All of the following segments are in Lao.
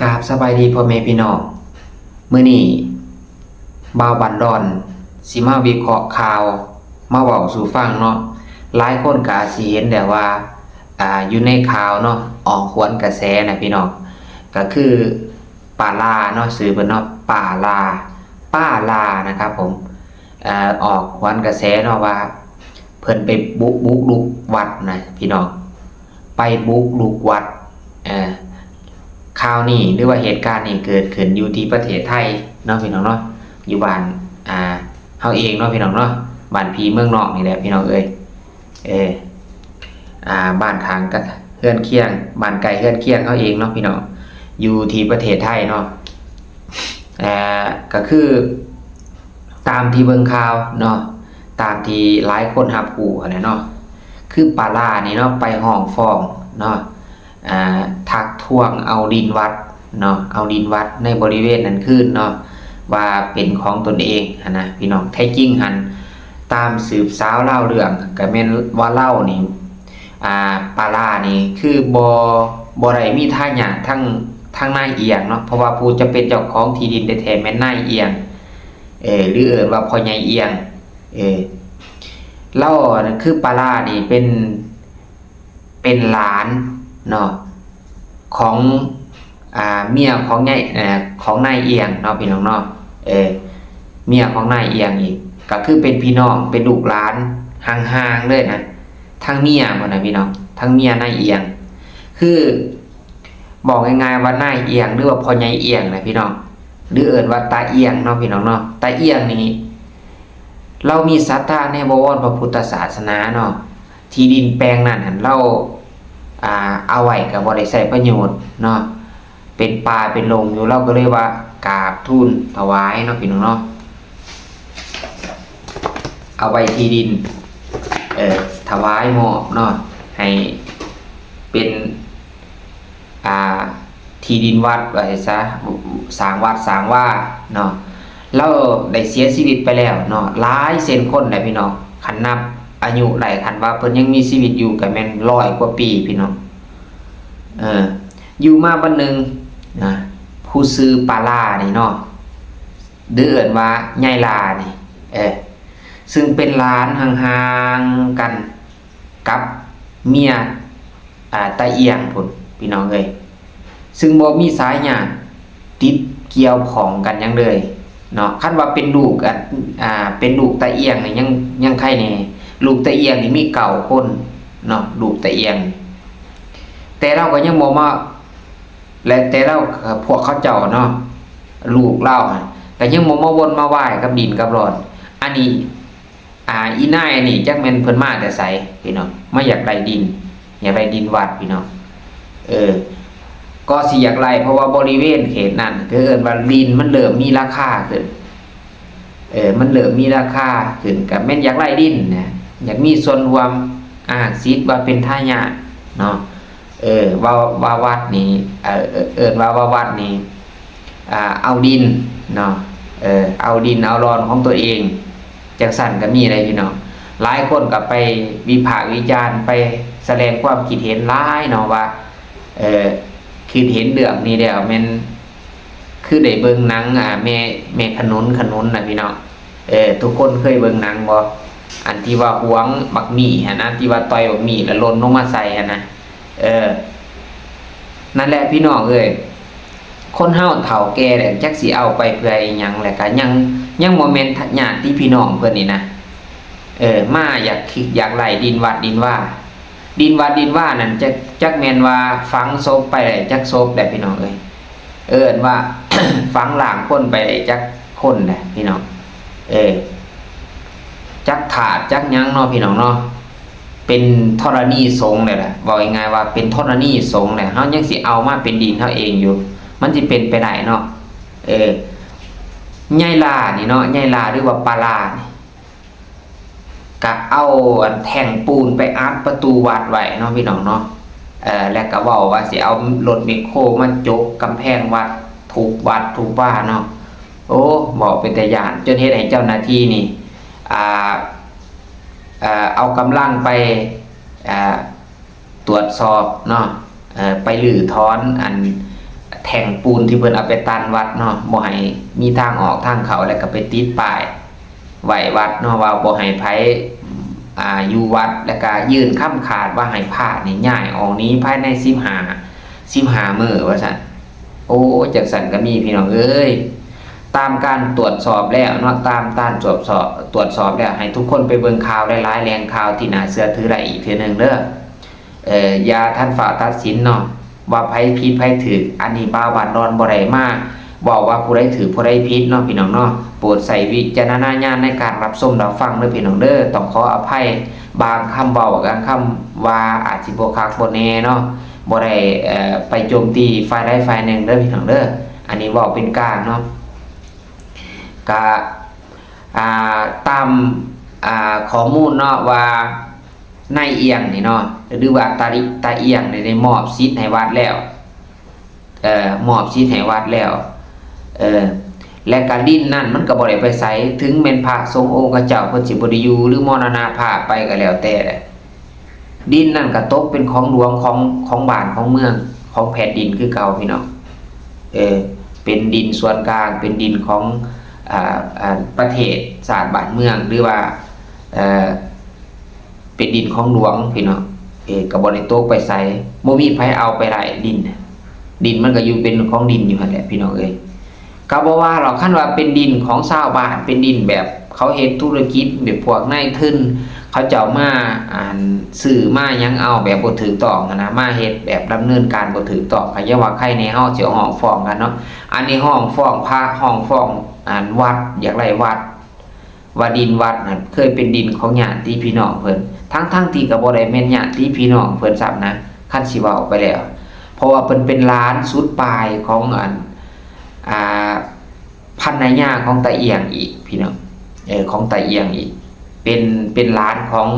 ກາບສະບາຍດີພໍ່ແມ່ພີ່ນ້ອງ, ມື້ນີ້ບ່າວບັນດອນຊິມາວິເຄາະຂ່າວ ມາເວົ້າສູ່ຟັງເນາະ. ຫຼາຍຄົນກໍອາດຊິເຫັນແລ້ວວ່າ ອ່າ ຢູ່ໃນຂ່າວເນາະ ອອກຫວນກະແສນະພີ່ນ້ອງ, ກໍຄືປາລາເນາະ ຊື່ເພິ່ນເນາະ ປາລາ ປາລານະຄັບຜົມ. ເອີ ອອກຫວນກະແສເນາະວ່າ ເພິ່ນໄປບຸກ ບຸກລຸກວັດນະພີ່ນ້ອງ, ໄປບຸກລຸກວັດ. ເອີ ຂ່າວນີ້ ຫຼືວ່າເຫດການນີ້ເກີດຂຶ້ນຢູ່ທີ່ປະເທດໄທເນາະພີ່ນ້ອງເນາະ, ຢູ່ບ້ານ ອ່າ ເຮົາເອງເນາະພີ່ນ້ອງເນາະ, ບ້ານພີ່ເມືອງນອກນີ້ແຫຼະພີ່ນ້ອງເອີຍ. ເອີ ອ່າ ບ້ານຂ້າງກັນ ເຮືອນຄຽງ ບ້ານໃກ້ເຮືອນຄຽງເຮົາເອງເນາະພີ່ນ້ອງ, ຢູ່ທີ່ປະເທດໄທເນາະ. ເອີ ກໍຄືຕາມທີ່ເບິ່ງຂ່າວເນາະ, ຕາມທີ່ຫຼາຍຄົນຮັບຮູ້ຫັ້ນແຫຼະເນາະ, ຄືປາລານີ້ເນາະ ໄປຮ້ອງຟ້ອງເນາະ ອ່າ ທັກທ້ວງເອົາດິນວັດເນາະ, ເອົາດິນວັດໃນບໍລິເວນນັ້ນຄືນເນາະ ວ່າເປັນຂອງຕົນເອງຫັ້ນນະພີ່ນ້ອງ. ແທ້ຈິງຫັ້ນ ຕາມສືບສາວລາວເລື່ອງ ກໍແມ່ນວ່າລາວນີ້ ອ່າ ປາລານີ້ຄືບໍ່ ບໍ່ໄດ້ມີທາຍາດທາງ ທາງນາຍອຽງເນາະ, ເພາະວ່າຜູ້ຈະເປັນເຈົ້າຂອງທີ່ດິນແທ້ໆແມ່ນນາຍອຽງ ເອີ ຫຼືເອີ້ນວ່າພໍ່ໃຫຍ່ອຽງ. ເອີ ລາວ ຄືປາລານີ້ເປັນ ເປັນຫຼານເນາະ ຂອງ ອ່າ ເມຍຂອງຍາຍ ເອີ ຂອງນາຍອຽງເນາະພີ່ນ້ອງເນາະ. ເອີ ເມຍຂອງນາຍອຽງອີກ ກໍຄືເປັນພີ່ນ້ອງ ເປັນລູກຫຼານຫ່າງໆເລີຍນະ, ທັງເມຍພຸ້ນນະພີ່ນ້ອງ, ທັງເມຍນາຍອຽງ. ຄື ເວົ້າງ່າຍໆວ່ານາຍອຽງ ຫຼືວ່າພໍ່ໃຫຍ່ອຽງນະພີ່ນ້ອງ, ຫຼືເອີ້ນວ່າຕາອຽງເນາະພີ່ນ້ອງເນາະ. ຕາອຽງນີ້ ລາວມີສັດທາໃນບະວອນພະພຸດທະສາສະໜາເນາະ, ທີ່ດິນແປງນັ້ນຫັ້ນລາວ ອ່າ ເອົາໄວ້ກໍບໍ່ໄດ້ໃຊ້ປະໂຫຍດເນາະ, ເປັນປ່າເປັນລົງຢູ່, ລາວກໍເລີຍວ່າກາບທູນຖວາຍເນາະພີ່ນ້ອງເນາະ, ເອົາໄວ້ທີ່ດິນ ເອີ ຖວາຍມອບເນາະ ໃຫ້ເປັນ ອ່າ ທີ່ດິນວັດວ່າຊັ້ນຊະ, ສ້າງວັດສ້າງວາເນາະ. ລາວໄດ້ເສຍຊີວິດໄປແລ້ວເນາະ ຫຼາຍເຊັ່ນຄົນແຫຼະພີ່ນ້ອງ, ຄັນນັບອາຍຸໄດ້ ຄັນວ່າເພິ່ນຍັງມີຊີວິດຢູ່ກໍແມ່ນຮ້ອຍກວ່າປີພີ່ນ້ອງ. ເອີ ຢູ່ມາວັນໜຶ່ງນະ ຜູ້ຊື່ປາລານີ້ເນາະ ຫຼືເອີ້ນວ່າຍາຍລານີ້ ເອີ ຊຶ່ງເປັນຫຼານຫ່າງໆກັນ ກັບເມຍ ອ່າ ຕາອຽງພຸ້ນພີ່ນ້ອງເອີຍ, ຊຶ່ງບໍ່ມີສາຍຍາດຕິດກ່ຽວຂ້ອງກັນຫຍັງເລີຍເນາະ. ຄັນວ່າເປັນລູກ ອ່າ ເປັນລູກຕາອຽງນີ້ຍັງ ຍັງໄຄແດ່, ລູກຕາອຽງນີ້ມີເກົ້າຄົນເນາະ ລູກຕາອຽງ, ແຕ່ລາວກໍຍັງບໍ່ມາ ແລະ ແຕ່ລາວ ພວກເຂົາເຈົ້າເນາະ ລູກລາວຫັ້ນ ກໍຍັງບໍ່ມາວົນມາວາຍກັບດິນກັບດອນ. ອັນນີ້ ອ່າ ອີນາຍອັນນີ້ຈັກແມ່ນເພິ່ນມາແຕ່ໃສພີ່ນ້ອງ, ມາຢາກໄດ້ດິນ ຢາກໄດ້ດິນວັດພີ່ນ້ອງ. ເອີ ກໍຊິຢາກໄດ້ ເພາະວ່າບໍລິເວນເຂດນັ້ນ ຄືເອີ້ນວ່າດິນມັນເລີ່ມມີລາຄາຂຶ້ນ, ເອີ ມັນເລີ່ມມີລາຄາຂຶ້ນ ກໍແມ່ນຢາກໄດ້ດິນນະ, ຢາກມີສ່ວນຮ່ວມ ອ້າງສິດວ່າເປັນທາຍາດເນາະ. ເອີ ວ່າ ວ່າວັດນີ້ ເອີ ເອີ້ນວ່າ ວ່າວັດນີ້ ອ່າ ເອົາດິນເນາະ, ເອີ ເອົາດິນເອົາດອນຂອງຕົວເອງ ຈັ່ງຊັ້ນກໍມີເດ້ພີ່ນ້ອງ. ຫຼາຍຄົນກໍໄປວິພາກວິຈານ ໄປສະແດງຄວາມຄິດເຫັນຫຼາຍເນາະວ່າ ເອີ ຄິດເຫັນເລື່ອງນີ້ແລ້ວແມ່ນ ຄືໄດ້ເບິ່ງໜັງ ອ່າ ແມ່ ແມ່ຂະໜຸນ ຂະໜຸນນະພີ່ນ້ອງ. ເອີ ທຸກຄົນເຄີຍເບິ່ງໜັງບໍ່? ອັນທີ່ວ່າຫວງບັກໝີ່ຫັ້ນນະ, ທີ່ວ່າຕ່ອຍບັກໝີ່ແລ້ວຫຼົ່ນລົງມາໃສ່ຫັ້ນນະ. ເອີ ນັ້ນແຫຼະພີ່ນ້ອງເອີຍ, ຄົນເຮົາເຖົ້າແກ່ແລ້ວ ຈັກຊິເອົາໄປເພື່ອອີຫຍັງ, ແລ້ວກະຍັງ ຍັງບໍ່ແມ່ນຍາດຕິພີ່ນ້ອງເພິ່ນນີ້ນະ. ເອີ ມາຢາກຄິດຢາກໄລ່ດິນວັດດິນວາ, ດິນວັດດິນວານັ້ນ ຈັກ ຈັກແມ່ນວ່າຝັງສົບໄປໄດ້ຈັກສົບແຫຼະພີ່ນ້ອງເອີຍ. ເອີ້ນວ່າ ຝັງຮ່າງຄົນໄປໄດ້ຈັກຄົນແຫຼະພີ່ນ້ອງເອີຍ, ຈັກທາດຈັກຫຍັງເນາະພີ່ນ້ອງເນາະ. ເປັນທໍລະນີສົງແຫຼະ, ເວົ້າງ່າຍໆວ່າເປັນທໍລະນີສົງແຫຼະ, ເຮົາຍັງຊິເອົາມາເປັນດິນເຮົາເອງຢູ່, ມັນຊິເປັນໄປໄດ້ເນາະ. ເອີ ຍາຍລານີ້ເນາະ, ຍາຍລາ ຫຼືວ່າປາລານີ້ ກະເອົາອັນແທ່ງປູນໄປອັດປະຕູວັດໄວ້ເນາະພີ່ນ້ອງເນາະ. ເອີ ແລ້ວກະເວົ້າວ່າຊິເອົາລົດແມັກໂຄມາຈົກກຳແພງວັດ ທຸບວັດທຸບວາເນາະ. ໂອ້ ເວົ້າເປັນຕາຢ້ານ, ຈົນເຮັດໃຫ້ເຈົ້າໜ້າທີ່ນີ້ ອ່າ ເອົາກຳລັງໄປ ອ່າ ຕວດສອບເນາະ, ເອີ ໄປຮື້ຖອນອັນແ ແທ່ງປູນທີ່ເພິ່ນເອົາໄປຕັນວັດເນາະ ບໍ່ໃຫ້ມີທາງອອກທາງເຂົ້າ ແລ້ວກໍໄປຕິດປ້າຍໄວ້ວັດເນາະ ວ່າບໍ່ໃຫ້ໃຜ ອ່າ ຢູ່ວັດ ແລ້ວກໍຍື່ນຄຳຂາດວ່າໃຫ້ພະນີ້ຍ້າຍອອກໜີພາຍໃນສິບຫ້າ ສິບຫ້າມື້ວ່າຊັ້ນ. ໂອ້ ຈັ່ງຊັ້ນກໍມີ ພີ່ນ້ອງເອີຍ. ຕາມການຕວດສອບແລ້ວເນາະ ຕາມການຕວດສອບ ຕວດສອບແລ້ວ ໃຫ້ທຸກຄົນໄປເບິ່ງຂ່າວຫຼາຍໆແຫຼ່ງຂ່າວທີ່ໜ້າເຊື່ອຖືໄດ້ອີກເທື່ອໜຶ່ງເດີ. ເອີ ຢ່າທັນຟ້າວຕັດສິນເນາະ ວ່າໃຜຜິດໃຜຖືກ. ອັນນີ້ບ່າວບ້ານດອນບໍ່ໄດ້ມາເວົ້າວ່າຜູ້ໃດຖືກຜູ້ໃດຜິດເນາະ ພີ່ນ້ອງເນາະ. ໂປດໃຊ້ວິຈາລະນະຍານໃນການຮັບຊົມຮັບຟັງເດີ ພີ່ນ້ອງເດີ. ຕ້ອງຂໍອະໄພ ບາງຄຳເວົ້າບາງຄຳວ່າອາດຊິບໍ່ຄັກບໍ່ແນ່ເນາະ ບໍ່ໄດ້ ເອີ ໄປໂຈມຕີຝ່າຍໃດຝ່າຍໜຶ່ງເດີ ພີ່ນ້ອງເດີ. ອັນນີ້ເວົ້າເປັນກາງເນາະ. ກະ ອ່າ ຕາມ ອ່າ ຂໍ້ມູນເນາະ ວ່ານາຍອຽງນີ້ເນາະ ຫຼືວ່າຕາລິ ຕາອຽງນີ້ໄດ້ມອບສິດໃຫ້ວັດແລ້ວ ເອີ ມອບສິດໃຫ້ວັດແລ້ວ ເອີ ແລະກະດິນນັ້ນມັນກໍບໍ່ໄດ້ໄປໃສ ເຖິງແມ່ນພະສົງອົງຄະເຈົ້າເພິ່ນຊິບໍ່ໄດ້ຢູ່ ຫຼືມໍລະນະພາບໄປກໍແລ້ວແຕ່ ດິນນັ້ນກໍຕົກເປັນຂອງຫຼວງຂອງ ຂອງບ້ານຂອງເມືອງ ຂອງແຜ່ນດິນຄືເກົ່າ ພີ່ນ້ອງ. ເອີ ເປັນດິນສ່ວນກາງ ເປັນດິນຂອງ ອ່າ ອ່າ ປະເທດຊາດບ້ານເມືອງ ຫຼືວ່າ ເອີ ເປັນດິນຂອງຫຼວງ ພີ່ນ້ອງ. ເອີ ກໍບໍ່ໄດ້ຕົກໄປໃສ ບໍ່ມີໃຜເອົາໄປໄດ້ດິນ ດິນມັນກໍຢູ່ເປັນຂອງດິນຢູ່ຫັ້ນແຫຼະ ພີ່ນ້ອງເອີຍ. ກໍບໍ່ວ່າດອກ ຄັນວ່າເປັນດິນຂອງຊາວບ້ານ ເປັນດິນແບບເຂົາເຮັດທຸລະກິດ ແບບພວກນາຍທຶນເຂົາເຈົ້າມາ ອັນ ຊື້ມາຫຍັງເອົາແບບບໍ່ຖືກຕ້ອງຫັ້ນນະ ມາເຮັດແບບດຳເນີນການບໍ່ຖືກຕ້ອງ ກໍຢ່າວ່າໃຄແດ່ ເຮົາຊິຮ້ອງຟ້ອງກັນເນາະ. ອັນນີ້ຮ້ອງຟ້ອງພະ ຮ້ອງຟ້ອງ ອັນ ວັດ ຢາກໄລ່ວັດ ວ່າດິນວັດນັ້ນເຄີຍເປັນດິນຂອງຍາດຕິພີ່ນ້ອງເພິ່ນ ທັງໆທີ່ກໍບໍ່ໄດ້ແມ່ນຍາດຕິພີ່ນ້ອງເພິ່ນຊ້ຳນະ ຄັນຊິເວົ້າໄປແລ້ວ ເພາະວ່າເພິ່ນເປັນຫຼານສຸດປາຍຂອງ ອັນ ອ່າ ພັນລະຍາຂອງຕາອຽງອີກ ພີ່ນ້ອງ ເອີ ຂອງຕາອຽງອີກ ເປັນ ເປັນຫຼານຂອງ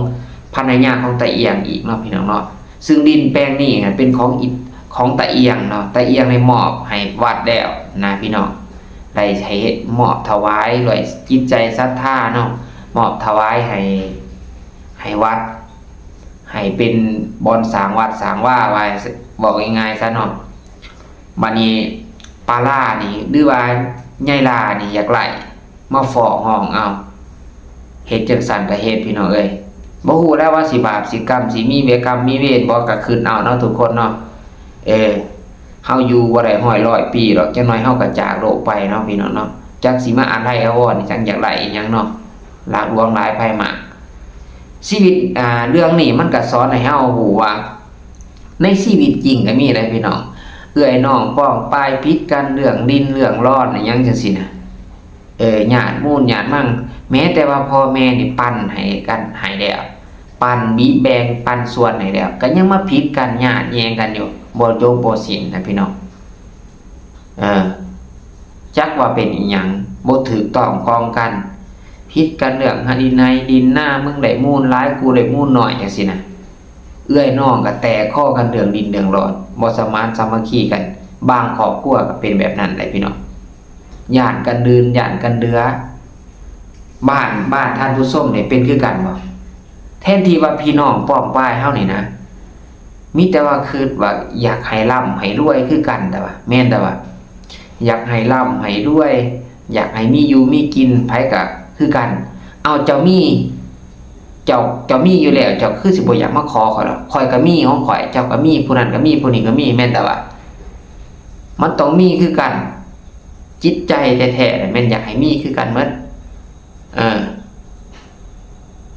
ພັນລະຍາຂອງຕາອຽງອີກເນາະ ພີ່ນ້ອງເນາະ. ຊຶ່ງດິນແປງນີ້ເປັນຂອງອີ ຂອງຕາອຽງເນາະ ຕາອຽງໄດ້ມອບໃຫ້ວັດແລ້ວນະ ພີ່ນ້ອງ ໄດ້ໃຫ້ເຮັດ ມອບຖວາຍດ້ວຍຈິດໃຈສັດທາເນາະ ມອບຖວາຍໃຫ້ ໃຫ້ວັດ ໃຫ້ເປັນບ່ອນສ້າງວັດສ້າງວາ ວ່າ ເວົ້າງ່າຍໆຊະເນາະ. ບັດນີ້ປາລານີ້ ຫຼືວ່າຍາຍລານີ້ຢາກໄລ່ ມາຟ້ອງຮ້ອງເອົາ ເຮັດຈັ່ງຊັ້ນກໍເຮັດ ພີ່ນ້ອງເອີຍ. ບໍ່ຮູ້ແລ້ວວ່າຊິບາບຊິກຳ ຊິມີເວກຳມີເວນບໍ່ ກໍຄິດເອົາເນາະທຸກຄົນເນາະ. ເອີ ເຮົາຢູ່ບໍ່ໄດ້ຮ້ອຍ ຮ້ອຍປີດອກ ຈັກໜ້ອຍເຮົາກໍຈາກໂລກໄປເນາະ ພີ່ນ້ອງເນາະ. ຈັກຊິມາອາໄລອາວອນ ຈັກຢາກໄດ້ອີ່ຫຍັງເນາະ ຫຼາກຫຼວງຫຼາຍໄພມາກ. ຊີວິດ ອ່າ ເລື່ອງນີ້ມັນກໍສອນໃຫ້ເຮົາຮູ້ວ່າ ໃນຊີວິດຈິງກໍມີເດ້ພີ່ນ້ອງ ເອື້ອຍນ້ອງປ້ອງປາຍຜິດກັນເລື່ອງດິນເລື່ອງລອນອີ່ຫຍັງຈັ່ງຊີ້ນະ. ເອີ ຍາດມູນຍາດມັງ ແມ້ແຕ່ວ່າພໍ່ແມ່ນີ້ປັນໃຫ້ກັນໃຫ້ແລ້ວ ປັນບີແບ່ງປັນສ່ວນໃຫ້ແລ້ວ ກໍຍັງມາຜິດກັນຍາດແຍ່ງກັນຢູ່ ບໍ່ຈົບບໍ່ສິ້ນນະພີ່ນ້ອງ. ເອີ ຈັກວ່າເປັນອີ່ຫຍັງ ບໍ່ຖືກຕ້ອງຄອງກັນ ຜິດກັນເລື່ອງຫາດິນໄຮ່ດິນນາ ມຶງໄດ້ມູນຫຼາຍ ກູໄດ້ມູນໜ້ອຍ ຈັ່ງຊີ້ນະ. ເອື້ອຍນ້ອງກໍແຕກຄໍກັນເລື່ອງດິນເລື່ອງລອນ ບໍ່ສະໝານສາມັກຄີກັນ ບາງຄອບຄົວກໍເປັນແບບນັ້ນແຫຼະພີ່ນ້ອງ. ຢ້ານກັນດື່ມ ຢ້ານກັນເດືອ ບ້ານ ບ້ານທ່ານຜູ້ຊົມນີ້ເປັນຄືກັນບໍ່? ແທນທີ່ວ່າພີ່ນ້ອງປ້ອງປາຍເຮົານີ້ນະ ມີແຕ່ວ່າຄິດວ່າຢາກໃຫ້ລ່ຳໃຫ້ລວຍຄືກັນ ແຕ່ວ່າ ແມ່ນແຕ່ວ່າ ຢາກໃຫ້ລ່ຳໃຫ້ລວຍ ຢາກໃຫ້ມີຢູ່ມີກິນ ໃຜກໍຄືກັນ. ເອົາ ເຈົ້າມີ ເຈົ້າ ເຈົ້າມີຢູ່ແລ້ວ ເຈົ້າຄືຊິບໍ່ຢາກມາຂໍຂ້ອຍດອກ ຂ້ອຍກໍມີຂອງຂ້ອຍ ເຈົ້າກໍມີ ຜູ້ນັ້ນກໍມີ ຜູ້ນີ້ກໍມີ ແມ່ນແຕ່ວ່າ ມັນຕ້ອງມີຄືກັນ. ຈິດໃຈແທ້ໆ ແມ່ນຢາກໃຫ້ມີຄືກັນໝົດ. ເອີ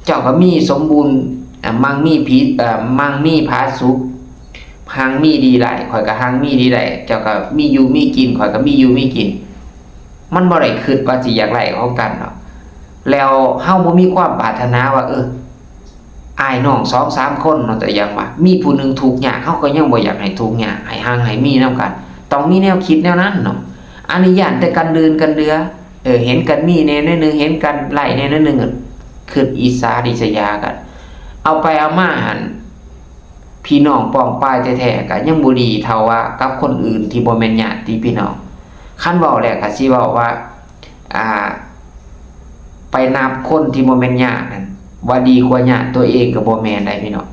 ເຈົ້າກໍມີສົມບູນ ອາ ມັງມີຜີ ເອີ ມັງມີຜາສຸກ ຮັ່ງມີດີໄດ້ ຂ້ອຍກໍຮັ່ງມີດີໄດ້ ເຈົ້າກໍມີຢູ່ມີກິນ ຂ້ອຍກໍມີຢູ່ມີກິນ. ມັນບໍ່ໄດ້ຄິດວ່າຊິຢາກໄດ້ຂອງກັນດອກ. ແລ້ວເຮົາບໍ່ມີຄວາມປາດຖະໜາວ່າ ເອີ ອ້າຍນ້ອງສອງສາມຄົນເນາະ ຕົວຢ່າງວ່າ ມີຜູ້ໜຶ່ງທຸກຍາກ ເຮົາກໍຍັງບໍ່ຢາກໃຫ້ທຸກຍາກ ໃຫ້ຮັ່ງໃຫ້ມີນຳກັນ ຕ້ອງມີແນວຄິດແນວນັ້ນເນາະ. ອັນນີ້ຢ້ານແຕ່ກັນດື່ມກັນເດືອ ເອີ ເຫັນກັນມີແດ່ໜ້ອຍໜຶ່ງ ເຫັນກັນໄດ້ແດ່ໜ້ອຍໜຶ່ງ ຄິດອິດສາລິດສະຢາກັນ. ເອົາໄປເອົາມາຫັ້ນ ພີ່ນ້ອງປ້ອງປາຍແທ້ໆ ກໍຍັງບໍ່ດີເທົ່າວ່າກັບຄົນອື່ນທີ່ບໍ່ແມ່ນຍາດຕິພີ່ນ້ອງ. ຄັນເວົ້າແລ້ວກໍຊິເວົ້າວ່າ ອ່າ ໄປນັບຄົນທີ່ບໍ່ແມ່ນຍາດນັ້ນວ່າດີກວ່າຍາດຕົວເອງກໍບໍ່ແມ່ນໃດ໋ພີ່ນ້ອງ.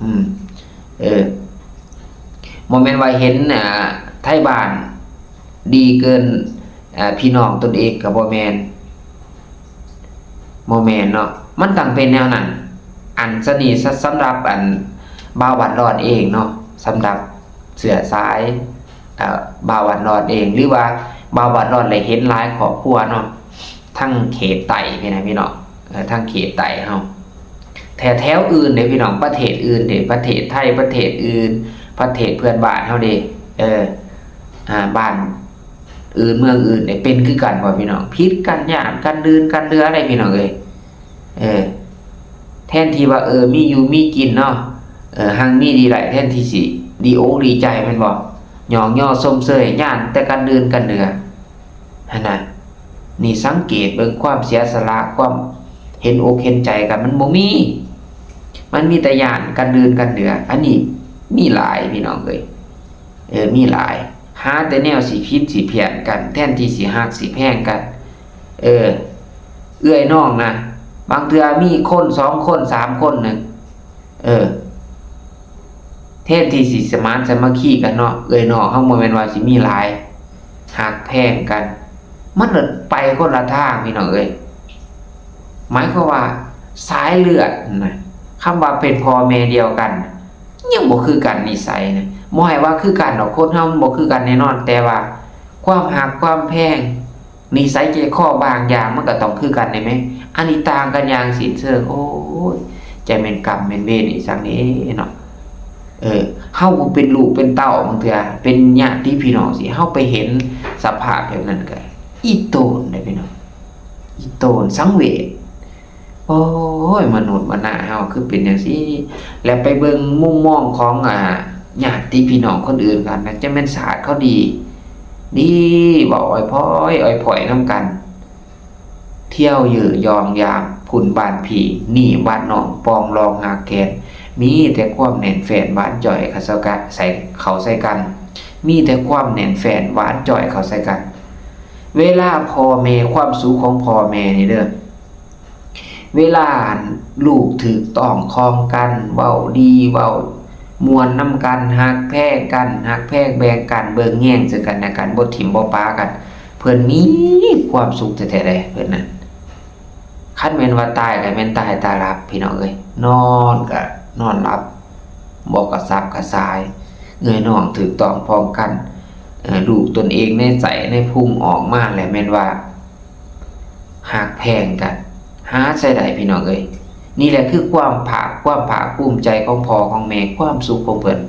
ອືມ ເອີ ບໍ່ແມ່ນວ່າເຫັນ ອ່າ ໄທບ້ານ ດີເກີນ ເອີ ພີ່ນ້ອງຕົນເອງກໍບໍ່ແມ່ນ ບໍ່ແມ່ນເນາະ ມັນຕ້ອງເປັນແນວນັ້ນ. ອັນຊະນີ້ ສະ ສຳລັບອັນບ່າວວັນລອດເອງເນາະ ສຳລັບເຊື້ອສາຍ ເອີ ບ່າວວັນລອດເອງ ຫຼືວ່າບ່າວວັນລອດໄດ້ເຫັນຫຼາຍຄອບຄົວເນາະ ທັງເຂດໃຕ້ນີ້ນະພີ່ນ້ອງ ເອີ ທັງເຂດໃຕ້ເຮົາ ແຖວ ແຖວອື່ນເດ້ພີ່ນ້ອງ ປະເທດອື່ນເດ້ ປະເທດໄທ ປະເທດອື່ນ ປະເທດເພື່ອນບ້ານເຮົາເດ້ ເອີ ອ່າ ບ້ານອື່ນເມືອງອື່ນເດ້ ເປັນຄືກັນບໍ່ພີ່ນ້ອງ ຜິດກັນ ຢ້ານກັນ ດື່ນກັນເດືອໄດ໋ພີ່ນ້ອງເອີຍ. ເອີ ແທນທີ່ວ່າ ເອີ ມີຢູ່ມີກິນເນາະ ເອີ ຮັ່ງມີດີຫຼາຍ ແທນທີ່ຊິດີອົກດີໃຈແມ່ນບໍ່ ຍ້ອງຍໍຊົມເຊີຍ ຢ້ານແຕ່ກັນ ດື່ນກັນເດືອ ຫັ້ນນະ. ນີ້ສັງເກດເບິ່ງຄວາມເສຍສະຫຼະ ຄວາມເຫັນອົກເຫັນໃຈກັນ ມັນບໍ່ມີ ມັນມີແຕ່ຢ້ານກັນ ດື່ນກັນເດືອ ອັນນີ້ມີຫຼາຍພີ່ນ້ອງເອີຍ ເອີ ມີຫຼາຍ ຫາແຕ່ແນວຊິຜິດຊິພຽນກັນ ແທນທີ່ຊິຮັກຊິແພງກັນ ເອີ ເອື້ອຍນ້ອງນະ ບາງເທື່ອມີຄົນສອງຄົນສາມຄົນໜຶ່ງ ເອີ ແທນທີ່ຊິສະໝານສາມັກຄີກັນເນາະ ເອື້ອຍນ້ອງເຮົາບໍ່ແມ່ນວ່າຊິມີຫຼາຍ ຮັກແພງກັນ ມັນເລີຍໄປຄົນລະທາງພີ່ນ້ອງເອີຍ. ໝາຍຄວາມວ່າສາຍເລືອດນະ ຄຳວ່າເປັນພໍ່ແມ່ດຽວກັນ ຍັງບໍ່ຄືກັນນິໄສນະ ບໍ່ໃຫ້ວ່າຄືກັນດອກ ຄົນເຮົາມັນບໍ່ຄືກັນແນ່ນອນ ແຕ່ວ່າຄວາມຮັກຄວາມແພງ ນິໄສໃຈຄໍບາງຢ່າງມັນກໍຕ້ອງຄືກັນໄດ້ແມ ອັນນີ້ຕ່າງກັນຢ່າງສິ້ນເຊີງ. ໂອ້ຍ ຈະແມ່ນກຳແມ່ນເວນອີ່ສັງເດ້ເນາະ. ເອີ ເຮົາຜູ້ເປັນລູກເປັນເຕົ້າ ບາງເທື່ອເປັນຍາດຕິພີ່ນ້ອງຊີ້ ເຮົາໄປເຫັນສະພາບແບບນັ້ນກໍອີ່ໂຕນເດ້ພີ່ນ້ອງ ອີ່ໂຕນສັງເວດ. ໂອ້ຍ ມະນຸດມະນາເຮົາຄືເປັນຈັ່ງຊີ້ ແລ້ວໄປເບິ່ງມຸມມອງຂອງ ອາ ຍາດຕິພີ່ນ້ອງຄົນອື່ນກັນນະ ຈະແມ່ນຊາດເຂົາດີ ດີ ເວົ້າອ້ອຍພ້ອຍອ້ອຍພ້ອຍນຳກັນ ທ່ຽວເຍີ້ຢອງຢາມພຸ້ນບ້ານພີ່ ນີ້ບ້ານນ້ອງ ປອງລອງຫາກແກນ ມີແຕ່ຄວາມແໜ້ນແຟ້ນຫວານຈ່ອຍເຂົ້າໃສ່ກັນ ເຂົ້າໃສ່ກັນ ມີແຕ່ຄວາມແໜ້ນແຟ້ນຫວານຈ່ອຍເຂົ້າໃສ່ກັນ. ເວລາພໍ່ແມ່ ຄວາມສຸກຂອງພໍ່ແມ່ນີ້ເດີ ເວລາອັນລູກຖືກຕ້ອງຄອງກັນ ເວົ້າດີ ເວົ້າມ່ວນນຳກັນ ຮັກແພງກັນ ຮັກແພງແບ່ງກັນ ເບິ່ງແຍງເຊິ່ງກັນແລະກັນ ບໍ່ຖິ້ມບໍ່ປະກັນ ເພິ່ນມີຄວາມສຸກແທ້ໆເດ້ເພິ່ນນັ້ນ. ຄັນແມ່ນວ່າຕາຍກໍແມ່ນຕາຍຕາຫຼັບພີ່ນ້ອງເອີຍ ນອນກໍນອນຫຼັບ ບໍ່ກະສັບກະສ່າຍ ເອື້ອຍນ້ອງຖືກຕ້ອງພ້ອມກັນ ເອີ ລູກຕົນເອງໃນໃຈໃນພຸງອອກມາແລ້ວແມ່ນວ່າ ຮັກແພງກັນ ຫາໃຊ້ໄດ້ພີ່ນ້ອງເອີຍ. ນີ້ແຫຼະຄືຄວາມພາກ ຄວາມພາກພູມໃຈຂອງພໍ່ຂອງແມ່ ຄວາມສຸກຂອງເພິ່ນ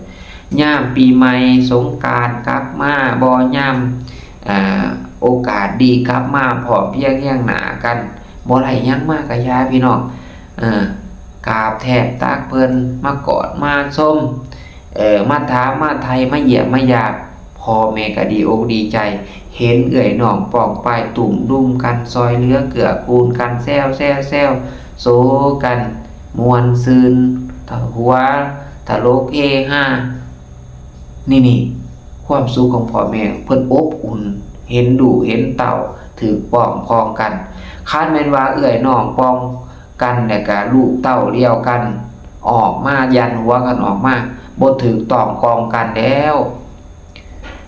ຍາມປີໃໝ່ ສົງການກັບມາບໍ ຍາມ ເອີ ໂອກາດດີກັບມາພ້ອມພຽງຮຽງໜ້າກັນ ບໍ່ໄດ້ຫຍັງມາກະຢ່າພີ່ນ້ອງ ເອີ ກາບແທບຕັກເພິ່ນ ມາກອດມາຊົມ ເອີ ມາຖາມມາໄຖ່ ມາຢ້ຽມມາຢາມ ພໍ່ແມ່ກໍດີອົກດີໃຈ ເຫັນເອື້ອຍນ້ອງປ້ອງປາຍຕຸ້ມດຸ່ມກັນ ຊ່ອຍເຫຼືອເກື້ອກູນກັນ ແຊວໆໆ ໂຊກັນ ມ່ວນຊື່ນ ຕະຫົວ ຕະຫຼົກເຮຮາ ນີ້ໆ ຄວາມສຸກຂອງພໍ່ແມ່ ເພິ່ນອົບອຸ່ນ ເຫັນລູກເຫັນເຕົ້າຖືກປ້ອງຄອງກັນ. ຄັນແມ່ນວ່າເອື້ອຍນ້ອງປ້ອງກັນ ແລ້ວກະລູກເຕົ້າລຽວກັນ ອອກມາຢັນຫົວກັນອອກມາ ບໍ່ຖືກຕ້ອງຄອງກັນແລ້ວ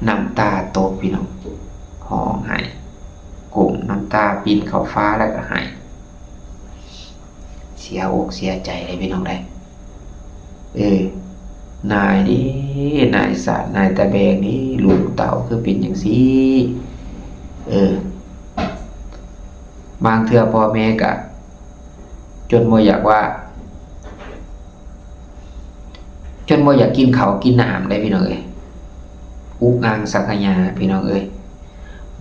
ນ້ຳຕາຕົກພີ່ນ້ອງ ຮ້ອງໄຫ້ ກົ້ມນ້ຳຕາປິ່ນເຂົ້າຟ້າແລ້ວກໍໄຫ້ ເສຍອົກເສຍໃຈເດ້ພີ່ນ້ອງເດ້. ເອີ ນາຍເດ້ ນາຍສາດ ນາຍຕາແບງເດ້ ລູກເຕົ້າຄືເປັນຈັ່ງຊີ້. ເອີ ບາງເທື່ອພໍ່ແມ່ກະຈົນບໍ່ຢາກວ່າ ຈົນບໍ່ຢາກກິນເຂົ້າກິນນ້ຳເດ້ພີ່ນ້ອງເອີຍ ອຸກອັ່ງສັກກະຍາພີ່ນ້ອງເອີຍ.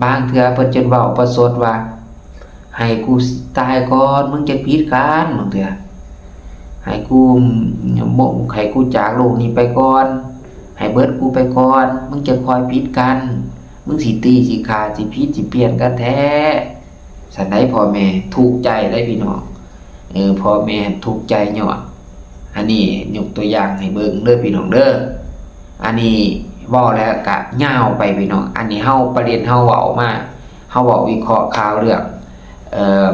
ບາງເທື່ອເພິ່ນຈົນເວົ້າປະຊົດວ່າ ໃຫ້ກູຕາຍກ່ອນ ມຶງຈະຜິດກັນ ບາງເທື່ອ ໃຫ້ກູ ໃຫ້ກູຈາກໂລກນີ້ໄປກ່ອນ ໃຫ້ເບິດກູໄປກ່ອນ ມຶງຈະຄ່ອຍຜິດກັນ ມຶງຊິຕີ ຊິຂ້າ ຊິຜິດ ຊິປ່ຽນກັນແທ້. ຊັ້ນໃດ ພໍ່ແມ່ທຸກໃຈເດ້ພີ່ນ້ອງ ເອີ ພໍ່ແມ່ທຸກໃຈຍ້ອນ ອັນນີ້ຍົກຕົວຢ່າງໃຫ້ເບິ່ງເດີພີ່ນ້ອງເດີ. ອັນນີ້ເວົ້າແລ້ວກະຍາວໄປພີ່ນ້ອງ ອັນນີ້ເຮົາປະເດັນເຮົາເວົ້າມາ ເຮົາເວົ້າວິເຄາະຂ່າວເລື່ອງ ເອີ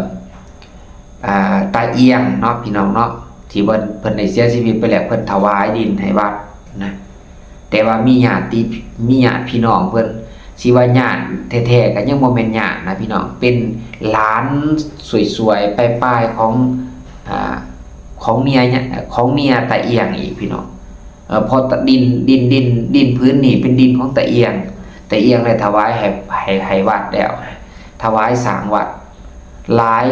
ອ່າ ຕາອຽງເນາະພີ່ນ້ອງເນາະ ທີ່ເພິ່ນ ເພິ່ນໄດ້ເສຍຊີວິດໄປແລ້ວ ເພິ່ນຖວາຍດິນໃຫ້ວັດນະ ແຕ່ວ່າມີຍາດຕິ ມີຍາດພີ່ນ້ອງເພິ່ນ ຊິວ່າຍາດແທ້ໆ ກໍຍັງບໍ່ແມ່ນຍາດນະພີ່ນ້ອງ, ເປັນຫຼານສວຍໆ ປາຍໆ ຂອງ ອາ ຂອງເມຍ ຂອງເມຍຕາອຽງອີກພີ່ນ້ອງ. ເອີ ເພາະດິນ ດິນ ດິນ ດິນພື້ນນີ້ເປັນດິນຂອງຕາອຽງ, ຕາອຽງໄດ້ຖວາຍໃຫ້ ໃຫ້ ໃຫ້ວັດແລ້ວ, ຖວາຍສ້າງວັດຫຼາຍ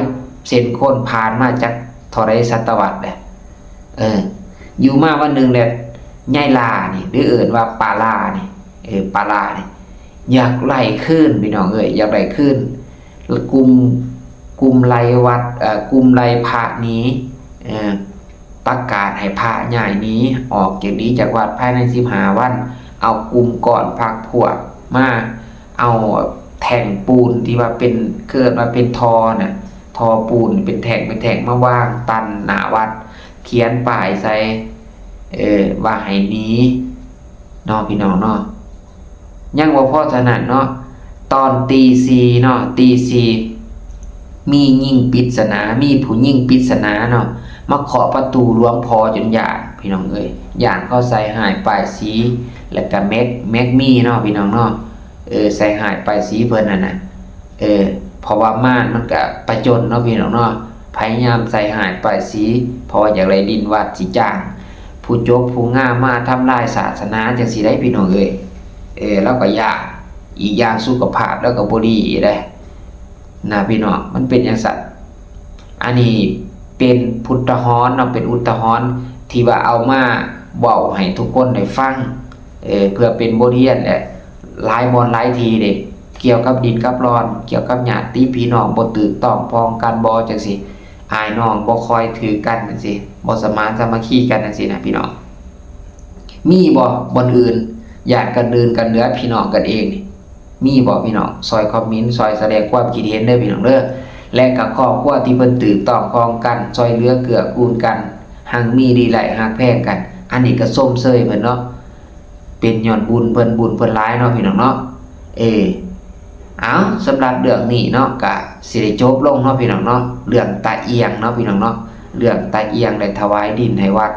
ເຊັ່ນຄົນຜ່ານມາຈັກເທົ່າໃດສະຕະວັດແລ້ວ. ເອີ ຢູ່ມາວັນໜຶ່ງແຫຼະ ຍາຍລານີ້ ຫຼືເອີ້ນວ່າປ້າລານີ້ ເອີ ປ້າລານີ້ ຢາກໄລ່ຄືນພີ່ນ້ອງເອີຍ, ຢາກໄດ້ຄືນ ກຸ່ມ ກຸ່ມໄລ່ວັດ ເອີ ກຸ່ມໄລ່ພະໜີ ເອີ ປະກາດໃຫ້ພະຍ້າຍໜີອອກຈາກ ໜີຈາກວັດພາຍໃນສິບຫ້າວັນ, ເອົາກຸ່ມກ້ອນພັກພວກມາ ເອົາແທ່ງປູນທີ່ວ່າເປັນ ເອີ້ນວ່າເປັນທໍ່ນະ ທໍ່ປູນເປັນແທ່ງເປັນແທ່ງມາວາງຕັນໜ້າວັດ, ຂຽນປ້າຍໃສ່ ເອີ ວ່າໃຫ້ໜີເນາະພີ່ນ້ອງເນາະ. ຍັງບໍ່ພໍເທົ່ານັ້ນເນາະ, ຕອນຕີສີ່ເນາະ ຕີສີ່ ມີຍິງປິດສະໜາ ມີຜູ້ຍິງປິດສະໜາເນາະ ມາເຄາະປະຕູຫຼວງພໍ່ຈົນຢ້ານພີ່ນ້ອງເອີຍ, ຢ້ານເຂົາໃສ່ຮ້າຍປ້າຍສີ ແລ້ວກະແມັກ ແມັກມີເນາະພີ່ນ້ອງເນາະ. ເອີ ໃສ່ຮ້າຍປ້າຍສີເພິ່ນຫັ້ນນະ. ເອີ ເພາະວ່າມານມັນກະປະຈົນເນາະພີ່ນ້ອງເນາະ, ພະຍາຍາມໃສ່ຮ້າຍປ້າຍສີ ເພາະວ່າຢາກໄດ້ດິນວັດຊິຈ້າງຜູ້ຈົບຜູ້ງາມມາທຳລາຍສາສະໜາຈັ່ງຊີ້ໄດ໋ພີ່ນ້ອງເອີຍ. ເອີ ລາວກໍຢ້ານ, ອີກຢ່າງສຸຂະພາບລາວກໍບໍ່ດີອີກເດ້ນະພີ່ນ້ອງ, ມັນເປັນຈັ່ງຊັ້ນ. ອັນນີ້ເປັນອຸທາຫອນເນາະ ເປັນອຸທາຫອນທີ່ວ່າເອົາມາເວົ້າໃຫ້ທຸກຄົນໄດ້ຟັງ ເອີ ເພື່ອເປັນບົດຮຽນແຫຼະ. ຫຼາຍບ່ອນຫຼາຍທີ່ເດ້ ກ່ຽວກັບດິນກັບດອນ ກ່ຽວກັບຍາດຕິພີ່ນ້ອງບໍ່ຖືກຕ້ອງພ້ອງກັນບໍ່ ຈັ່ງຊີ້, ອ້າຍນ້ອງບໍ່ຄ່ອຍຖືກກັນ ຈັ່ງຊີ້, ບໍ່ສະໝານສາມັກຄີກັນ ຈັ່ງຊີ້ນະພີ່ນ້ອງ. ມີບໍ່ບ່ອນອື່ນ ຍາດກັນອື່ນກັນເໜືອພີ່ນ້ອງກັນເອງນີ້? ມີບໍ່ພີ່ນ້ອງ? ຊ່ອຍຄອມເມັນ ຊ່ອຍສະແດງຄວາມຄິດເຫັນເດີພີ່ນ້ອງເດີ. ແລະກໍຄອບຄົວທີ່ເພິ່ນຖືກຕ້ອງພ້ອງກັນ ຊ່ອຍເຫຼືອເກື້ອກູນກັນ ຮັ່ງມີລີ້ໄລ້ຮັກແພງກັນ, ອັນນີ້ກໍຊົມເຊີຍເພິ່ນເນາະ, ເປັນຍ້ອນບຸນເພິ່ນ ບຸນເພິ່ນຫຼາຍເນາະພີ່ນ້ອງເນາະ. ເອີ ເອົາ ສຳລັບເລື່ອງນີ້ເນາະ ກະຊິໄດ້ຈົບລົງເນາະພີ່ນ້ອງເນາະ, ເລື່ອງຕາອຽງເນາະພີ່ນ້ອງເນາະ, ເລື່ອງຕາອຽງໄດ້ຖວາຍດິນໃຫ້ວັດ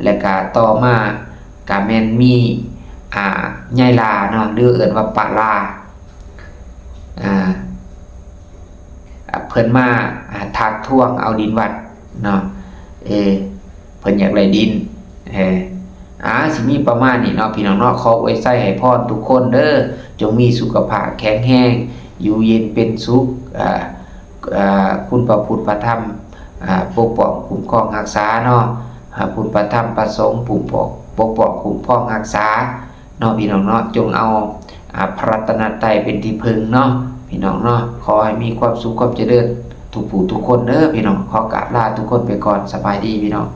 ແລະກະຕໍ່ມາກະແມ່ນມີ ອາ ຍາຍລາເນາະ ຫຼືເອີ້ນວ່າປ້າລາ ອາ ເພິ່ນມາ ອາ ທັກທວງເອົາດິນວັດເນາະ. ເອີ ເພິ່ນຢາກໄດ້ດິນ ເອີ ອາ ຊິມີປະມານນີ້ເນາະພີ່ນ້ອງເນາະ. ຂໍອວຍໄຊໃຫ້ພອນທຸກຄົນເດີ, ຈົ່ງມີສຸຂະພາບແຂງແຮງ ຢູ່ເຢັນເປັນສຸກ, ອາ ອາ ຄຸນພະພຸດພະທຳ ອາ ປົກປ້ອງຄຸ້ມຄອງຮັກສາເນາະ, ອາ ຄຸນພະທຳພະສົງປົກປ້ອງ ປົກປ້ອງຄຸ້ມຄອງຮັກສາເນາະພີ່ນ້ອງເນາະ. ຈົ່ງເອົາ ອາ ພະລັດຕະນະໄຕເປັນທີ່ເພິ່ງເນາະພີ່ນ້ອງເນາະ. ຂໍໃຫ້ມີຄວາມສຸກຄວາມຈະເລີນທຸກຜູ້ທຸກຄົນເດີພີ່ນ້ອງ. ຂໍກາບລາທຸກຄົນໄປກ່ອນ, ສະບາຍດີພີ່ນ້ອງ.